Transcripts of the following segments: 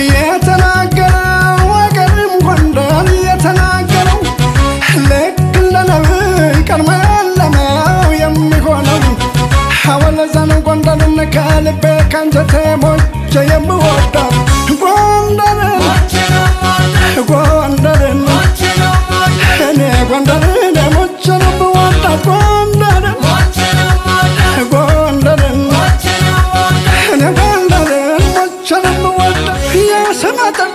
የተናገረው ወገንም ጎንደር የተናገረው ልክ እንደ ነብይ ቀድሞ ያለመው የሚሆነው ሐወለዛን ጎንደርን ከልቤ ካንጀቴ ሞቼ የምወዳት ጎንደርን ጎንደርን እኔ ጎንደርን ሞቼ ነው የምወዳት ጎንደርን ጎንደርን እኔ ጎንደርን ሞቼ ነው የምወዳት። የስመጥር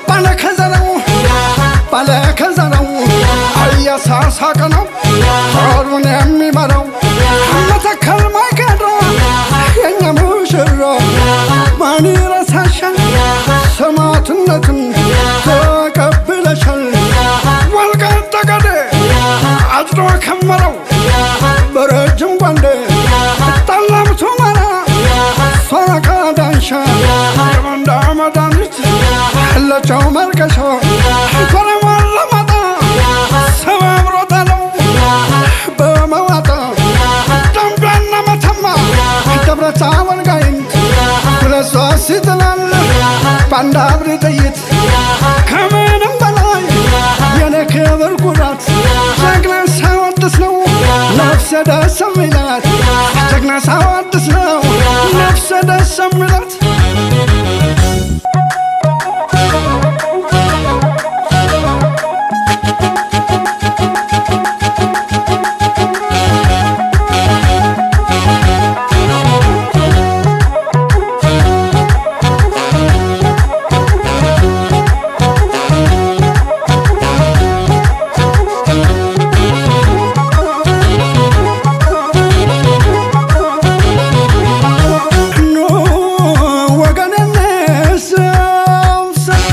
ባለከዘራው ባለከዘራው እያሳሳቀ ነው ጦሩን የሚመራው መተከል ማይካድራ የኛ ሙሽራ ማን ይረሳሻል? ሰማዕትነትን ተቀብለሻል። ወልቃይት ጠገዴ አጭዶ ከመረው በረጅም ጓንዴ ጠለምቱ መራ ሶረቃ ዳንሻ የወንዳ መድኃኒት ለጨው መልቀሻ ኮረማ ለማጣ ሰባብሮ ጣለው በመዋጣ ደንቢያና መተማ ደብረ ታቦር ጋይንት ሁለት ሶስት ይጥላል በአንድ አብሪ ጥይት። ከምንም በላይ የኔ ክብር ኩራት ጀግና ሳወድስ ነው ነፍሴ ደስ የሚላት፣ ጀግና ሳወድስ ነው ነፍሴ ደስ የሚላት። ኑ ወገኔ ሰብሰብ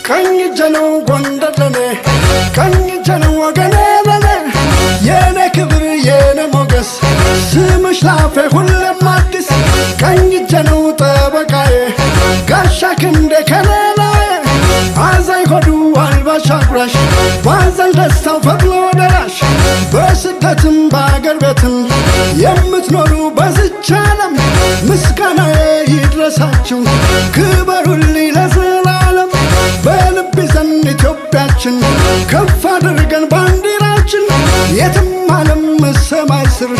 ቀኝ እጄ ነው ጎንደር ለኔ፣ ቀኝ እጄ ነው ወገኔ ለኔ፣ የኔ ክብር የኔ ሞገስ ስምሽ ላፌ ሁሌም አዲስ። ቀኝ እጄ ነው ጠበቃዬ ጋሻ ክንዴ ከለላዬ አዛኝ ሆዱ አልባሽ አጉራሽ ባዘን ደስታው ፈጥኖ ደራሽ። በስደትም በአገር ቤትም የምትኖሩ በዝች ዓለም ምስጋናዬ ይድረሳችሁ ክበሩልኝ ለዘላለም። በልብ ይዘን ኢትዮጵያችን ከፍ አድርገን ባንዲራችን የትም ዓለም ሰማይ ስር